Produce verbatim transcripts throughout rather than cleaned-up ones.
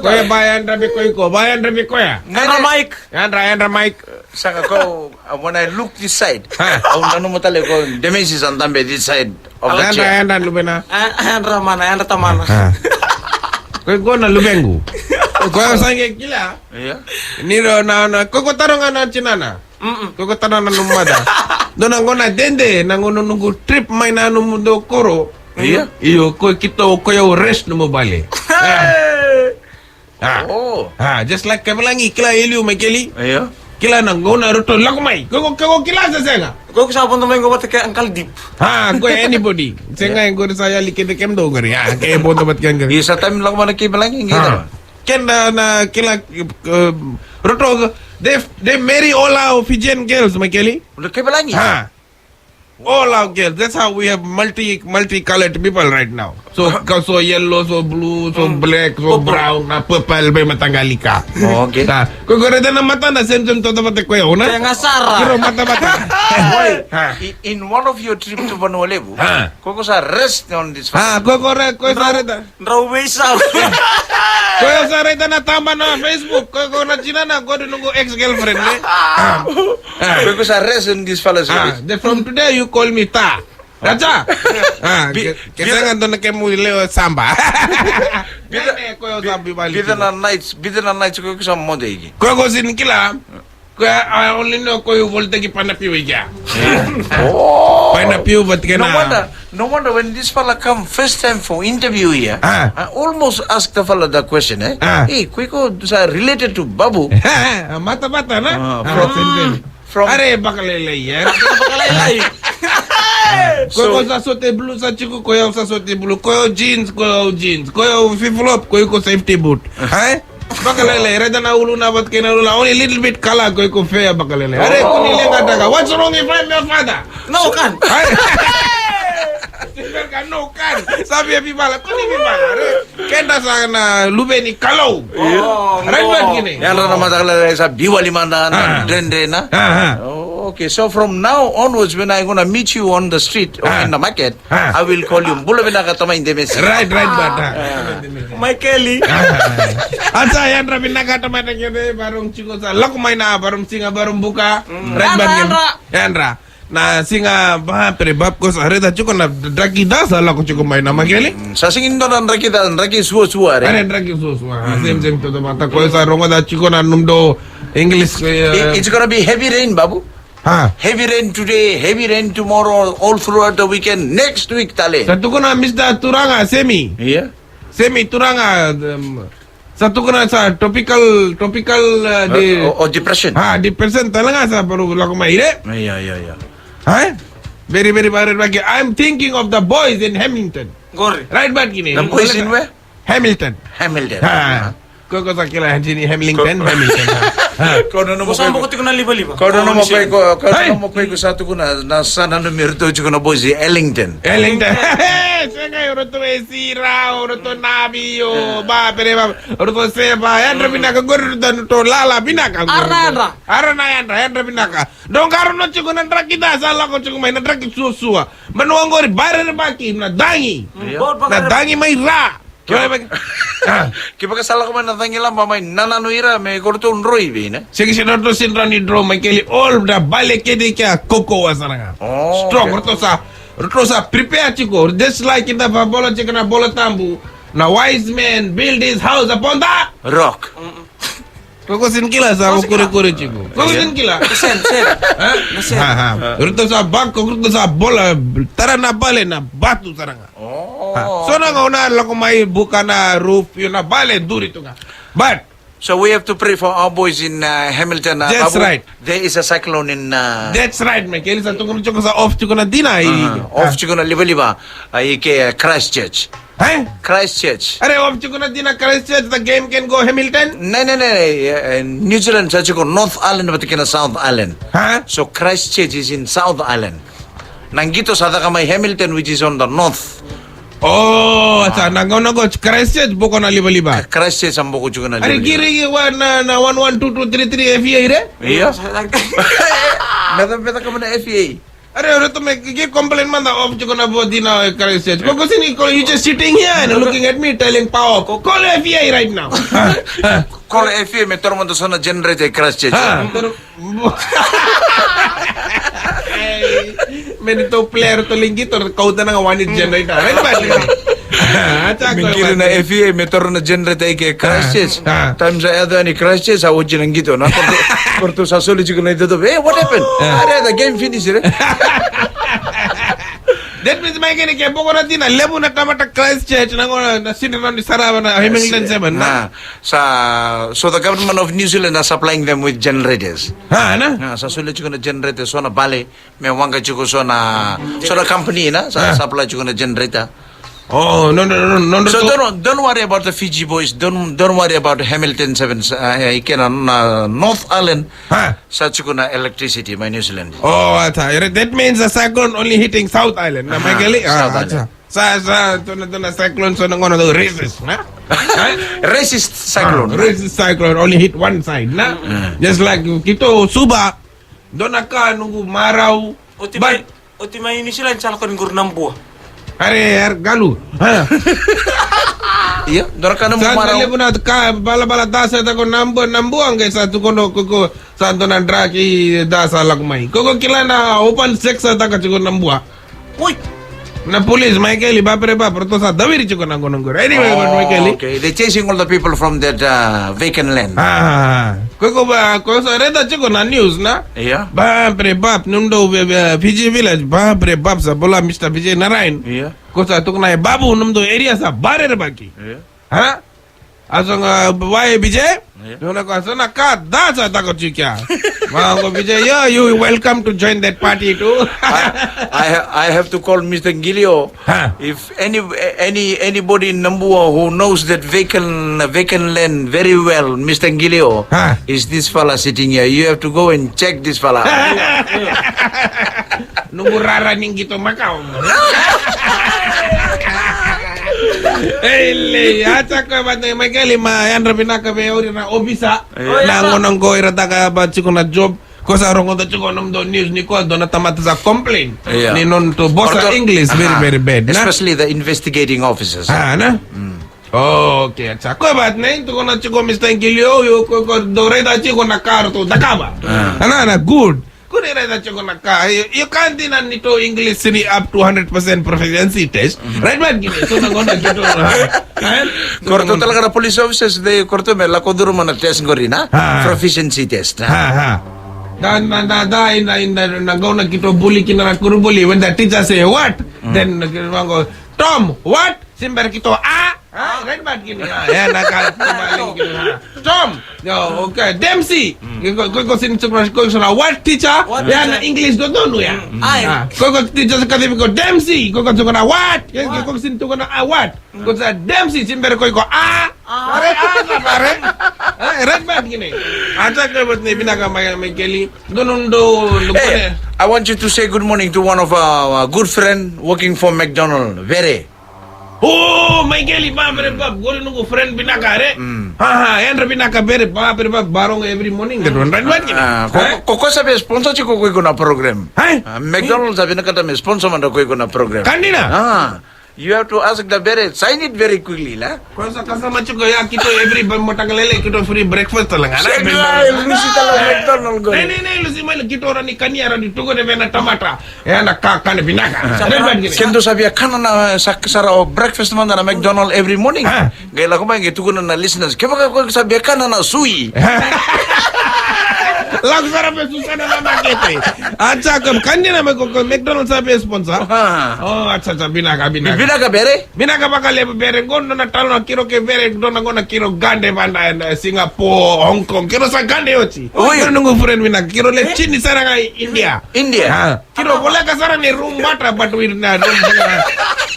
Koya ba yadra vei koya, iko ba yadra vei koya. Yadra Mike. Yadra, yadra Mike. Saka ko, uh, when I look this side, au nanuma tale ko Demesi sa dabe this side of the chair. Yadra, yadra luvena. Yadra mana, yadra tamana. Koya ko na luvequ. Koya sa qai kila. Ia. Ni ro na, na, koya ko taroga na tinana. Koya ko taroga na nomu mother. Dua na gauna dede, na gauna noqu trip mai na nomu dau koro. Ia. Io, ko keitou, ko au rest nomu vale. Ah. Oh. Ah, just like Kevalagi, kila e liu mai keli. Io. Kila na gauna ratou lako mai. Ko, ko, ko kila se sega. Ko sa vodo mai qo vata kei Uncle Deep. Ah, ko anybody. Sega, qori sa yali kece kemudou qori. Ah, ke vodo vata kei qori. Isa time lako mai na Kevalagi, qori. Keda na kila, eh, ratou, they, they marry all our Fijian girls, mai keli. Kevalagi? Ah. All our girls. That's how we have multi, multicolored people right now. So, ka-, so yellow, so blue, so black, so brown, na purple, veimataqali ka. Oh, okay. Sa, ko, ko raica na matada, same, same, tota vata koya, ona? Sega sara. Kiro mata vata. Why? Ha. I-, in one of your trip to Vanua Levu, ha, ko, ko sa rest on this. Ha, ko, ko re-, ko sa raica. Drau veisau. Ko au sa raica na taba na Facebook. Ko, ko na tinana, ko dua noqu ex-girlfriend, ne? Ah. Ah. Ko, ko sa rest in this fellowship. Ah, the, from today you call me Ta. Raja. Ah, ke, ke sega dua na kemu lewe saba. Bica, ne, ko au sa bi-, bica na nights, bica na nights ko, ko sa moce iki. Ko, ko sini kila. Ko, I only know ko au volitaki pineapple i kea. Oh. Pineapple vata kei na. No wonder, no wonder when this fella come first time for interview here, ah, I almost ask the fella that question, eh? Ah. Hey, ko iko sa related to Babu? Mata, mata, na? Ah, ah, from, same, same. From. Are, vakalailai, eh? Vakalailai. Ko, so, ko sa sote blue sa tiko, ko au sa sote blue. Ko au jeans, ko au jeans. Ko au flip-flop, ko iko safety boot. Eh? Vakalailai, raica na uluna vata kei na uluna, only little bit kala ko iko fair vakalailai. Are, kua ni leqataka. What's wrong if I'm your father? No, kan. Are. Silver ka, no, kan. Sa via veivala, kua ni veivala. Are, keda sa na luve ni Kalou. Oh, right, no. Vata kina. Yadra na mataqali sa biu wale mada na, ah, dredre na. Ah, ah. Oh, okay, so from now onwards, when I gonna meet you on the street or, ah, in the market, ah, I will call you Bula Vinaka Tamai Demesi. Right, right, but, ah. Mai keli. Asa, yadra vinaka tamata kece, varum tiko sa lako mai na, varum siga, varum buka. Mm. Right, yadra, but yadra. Yadra. Na siga, ba, pere bab ko sa raica tiko na draki da sa lako tiko mai na makeli. Mm, sa sega ni dua na draki da, draki suasua, re. Are draki suasua. Mm. Same, same, tota vata. Ko sa rogoca tiko na nomudou English, eh. It, it's gonna be heavy rain, Babu. Ha. Heavy rain today, heavy rain tomorrow, all throughout the weekend, next week tale. Sa tukuna Mister Turaga, Semi. Ia. Semi Turaga, um, sa tukuna sa tropical, tropical, uh, de-, o, o depression. Ha, depression tale ga sa varu lako mai, re? Ia, ia, ia. Ha? Very, very, very lucky. I'm thinking of the boys in Hamilton. Qori. Right, but kina. The boys in where? Hamilton. Hamilton. Ha. Ko, ko sa kila Hamilton, Hamilton, ha. Ko na nomu, ko sa boko tiko na livaliva. Ko na nomu, ko, ko na nomu, ko sa tukuna na, na sa nanumi ratou tiko na boys i Ellington. Ellington. Sega, o ratou e Sira, o ratou Navi, o ba, pere ba, o ratou Seva, yadra vinaka, qori ratou lala vinaka. Ara na yadra. Ara na yadra, yadra vinaka. Dou qarauna tiko na draki da sa lako tiko mai, na draki suasua. Vanua qori, ba, rerevaki, na dagi. Na dagi mai ra. Kevaka, ah, kevaka sa lako mai na cagilaba mai nananu ira me ko ratou droi vei na. Sega, sega ni ratou sega ni droi mai keli, all na vale kece kea kaukaua sara ga. Oh, strong, okay. Ratou sa, ratou sa prepare tiko. Just like in the Bible, tiko na Vola Tabu. Na wise man build his house upon the rock. Ko ko sega ni kila sa, ko kurekure tiko. Ko ko sega ni kila. Sen, sen. Ha? Na sen. Ha, ha. Ratou sa bako, ratou sa vola, tara na vale na vatu sara ga. Oh. Ha. So na gauna lako mai buka na roof, io na vale duri tu ga. But so we have to pray for our boys in, uh, Hamilton, uh, that's Babu. Right. There is a cyclone in, uh, that's right, man. Keli sa tukuna tiko sa off tiko na dina, i, uh, off tiko na livaliva, uh, i ke, uh, Christchurch. Eh? Christchurch. Are, off tiko na dina Christchurch, the game can go Hamilton? Ne, ne, ne, ne, uh, New Zealand sa tiko North Island vata kei na South Island. Ha? So Christchurch is in South Island. Na qito sa caka mai Hamilton, which is on the north. Oh, sa na gauna qo Christchurch boko na livaliva. Christchurch sa boko tiko na livaliva. Are kiri wa na, na one one two two three three F A, re? Io. Meca, meca kama na F A. Are, are, ratou me ke complain mada of tiko na vo dina e Christchurch. Ko, ko sini, ko, you just sitting here and looking at me telling power. Ko, call F E A right now. Call F E A me toro mada so na generator e Christchurch. Ha, toro. Me ni tou player tou ligi tou kauta na ga wani generator. Right, but me qiri na F E A me toro na generator i ke Christchurch. Time sa yaco yani Christchurch, sa oti na qito. Na ko ratou sa soli tiko na itoto. Hey, what happened? Are, the game finish, re. That means mai kena ke boko na dina levu na tamata Christchurch na gona na sini na ni sarava na Hamilton Seven na. Sa, so the government of New Zealand are supplying them with generators. Ha, na? Sa soli tiko na generator so na bale. Me waqa tiko so na, so na company na sa supply tiko na generator. Oh, no, no, no, no, no. So don't, don't worry about the Fiji boys. Don't, don't worry about Hamilton Sevens. Uh, i kena na North Island. Ha. Sa tiko na electricity mai New Zealand. Oh, ata. That means the cyclone only hitting South Island. Na Michael? South Island. Sa, sa, tona, tona cyclone, so na gona do racist, na? Racist cyclone. Racist cyclone only hit one side, na? Just like kito Suva, dona ka noqu marau. Oti mai, oti mai New Zealand sa lako ni qori na bua. Are, are, galu. Ha. Ia, dona ka noqu marau. Sa levu na ka balabala da sa tako na bua, na bua qai sa tukono koko sa dona draki da sa lako mai. Koko kila na open sex sa taka tiko na bua. Oi. Na police, Michael, ba pre ba, proto sa daviri tiko na gono qori. Anyway, Michael. Okay, they're chasing all the people from that uh, vacant land. Ah, ko ko ba, ko sa reda tiko na news na. Ia. Ba pre ba, num do Fiji village, ba pre ba sa bola Mister Vijay Narain. Ia. Ko sa tuk na babu num do area sa bare baki. Ia. Ha? Aso ga wai Vijay. Ia. Dona ko aso na ka da sa tako tiko. Mango Vijay, yo, you welcome to join that party too. I, I, ha- I have to call Mister Gilio. Ha. If any any anybody in Nambua who knows that vacant vacant land very well, Mister Gilio, ha, is this fella sitting here. You have to go and check this fella. Noqu rara ni qito makau. Ei, lei, a tsa koya vata mai keli ma yadra vinaka vei au ira na ovisa. Na gona qo ira taka ba tiko na job. Ko sa rogoca tiko nomudou news ni ko dua na tamata sa complain ni nodratou vosa English very, very bad, na? Especially the investigating officers. Ah, na? Okay, a tsa koya vata nei, tukuna tiko Mister Gilio, io ko, ko dou raica tiko na ka ratou cakava. Ana, na good. Ko ni raica tiko na ka. Io, io ka dina ni tou English ni up to hundred percent proficiency test. Right, but kini so na gona keitou. Ko ratou tale ga na police officers, dei ko ratou me lako curuma na test qori na proficiency test. Ha, ha. Da, na, da, da, ina, ina, na gauna keitou buli kina na kurubuli, when the teacher say, "What?" Then, na keitou vaqo, "Tom, what?" Simbere keitou, "Ah?" Ah, right, but kini, ah, ya, na ka, Tom, yo, okay, Dempsey. Ko, ko, ko sini tukuna, ko sini, "What, teacher?" Ya, na English dodonu ya. Ai. Ah, ko, ko teacher sa kacivi ko, "Dempsey." Ko, ko tukuna, "What?" Ya, ko, ko sini tukuna, "Ah, what?" Ko sa Dempsey, simbere ko iko, "Ah." Are, ah, na pare. Eh, right, but kini. A tsa koya vata nei vinaka mai, mai keli. Donu, donu, donu. Hey, I want you to say good morning to one of our, uh, good friend working for McDonald, Vere. Oh, mai keli, ba, Vere, ba, qori noqu friend vinaka, re. Ha, ha, yadra vinaka, Vere, ba, Vere, ba, barogo every morning, that one, right, right, kini. Ah, ko, ko, ko sa via sponsor tiko ko iko na program. Hai? Ah, McDonald's sa vinakata me sponsor mada ko iko na program. Ka dina? Ah. You have to ask the Vere, sign it very quickly, la. Ko sa kasama tiko ya keitou every ba motaka lele keitou free breakfast tale ga. Sega, e lusi tale McDonald qo. Nei, nei, nei, lusi mai keitou ra ni kania ra ni tukuna vei na tamata. E na ka kana vinaka. Keitou sa via kana na sa, sa ra o breakfast mada na McDonald every morning. Qai lako mai qai tukuna na listeners. Kevaka ko sa via kana na sui. Lako sara vei Susana na makete. A tsa ka dina mai ko, ko McDonald's sa via sponsor. Oh, a tsa, tsa, vinaka, vinaka. Vinaka, Vere. Vinaka vakalevu Vere, qo dua na talo na kiro ke Vere, dua na gona kiro gade vada ena Singapore, Hong Kong, kiro sa gade oti. Oi. Kiro noqu friend vinaka, kiro le chini sara ga i India. India. Ah, kiro voleka sara ni room vata, but we na room vata.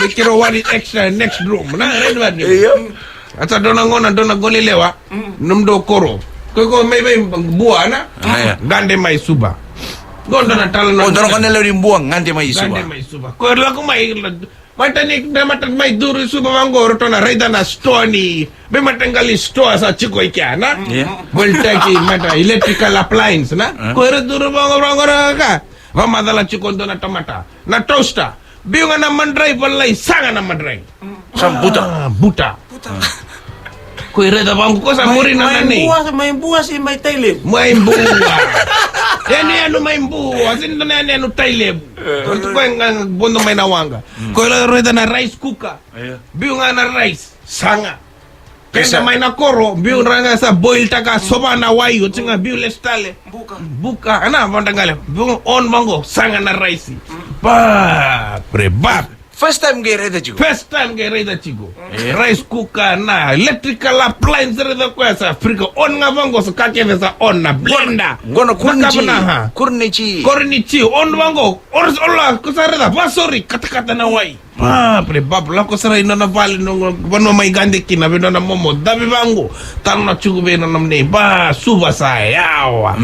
Ni kiro wani extra next room. Na, red one. Io. A tsa dua na gona, dua na gone lewa. Nomudou koro. Ko iko mai vei Bua na? Gade mai Suva. Qo dua na talo na. O dua na gone lewa ni Bua, gade mai Suva. Gade mai Suva. Ko lako mai Mata ni, na mata mai duru i Suva vaqo, ratou na raica na store ni, me mata qali store sa tiko i kea, na? Voltec, mata electrical appliance, na? Ko era duru vaqo, vaqo, ra ka. Vamacala tiko dua na tamata. Na toaster. Biu ga na madrai, valai, saga na madrai. Sa buta. Ah, buta. Ko i raica vaqo, ko sa muri na nani. Mai Bua, mai Bua se mai Tailevu. Mai Bua. Yanuyanu mai Bua, se ni dua na yanuyanu Tailevu. Ko i ga vodo mai na waqa. Ko i raica na rice cooker. Biu ga na rice, saga. Keda mai na koro, biu ga sa boil taka, sova na wai, oti ga biu lesu tale. Buka. Buka, ana, vada qale. Biu on vaqo, saga na rice. Bap, re bap. First time qai raica tiko. First time qai raica tiko. Rice cooker na electrical appliance, raica koya sa frika on ga vaqo, sa ka kece sa on na blender. Qo na kurinici. Kurinici. Kurinici, on vaqo. Or, ola, ko sa raica, vasori, katakata na wai. Bap, re bap, lako sara i nona vale, nona vanua mai gade kina, vei nona momo, davi vaqo. Taro na tiko vei nona mane, ba, Suva sa yawa.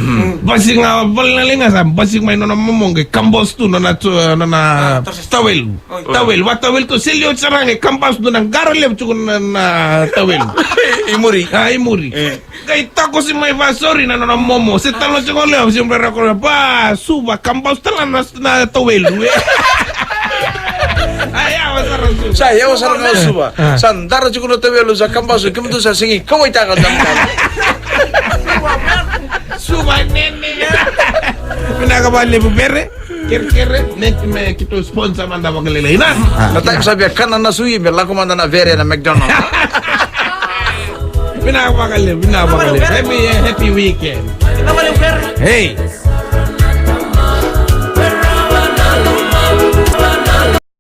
Basi ga vale na liga sa, basi mai nona momo, qai kabos tu nona tu, nona tawelu. Tawelu, va tawelu tu, seli oti sara qai kabos tu na qara levu tiko na, na tawelu. I muri. A, i muri. Qai takosi mai vasori na nona momo. Se talo tiko levu, se mrera ko ba, Suva, kabos tala na, na tawelu. A, yawa sara Suva. Sa yawa sara ga Suva. Sa dara tiko na tawelu, sa kabos, kemudou sa sigi, kawaitaka dam dam. Suva nene. Vinaka vakalevu Vere. Kerekere, me, me keitou sponsor mada vakalailai. Na, na time sa via kana na sui, me lako mada na Vere na McDonald's. Vinaka vakalevu, vinaka vakalevu. Happy, happy weekend. Hey.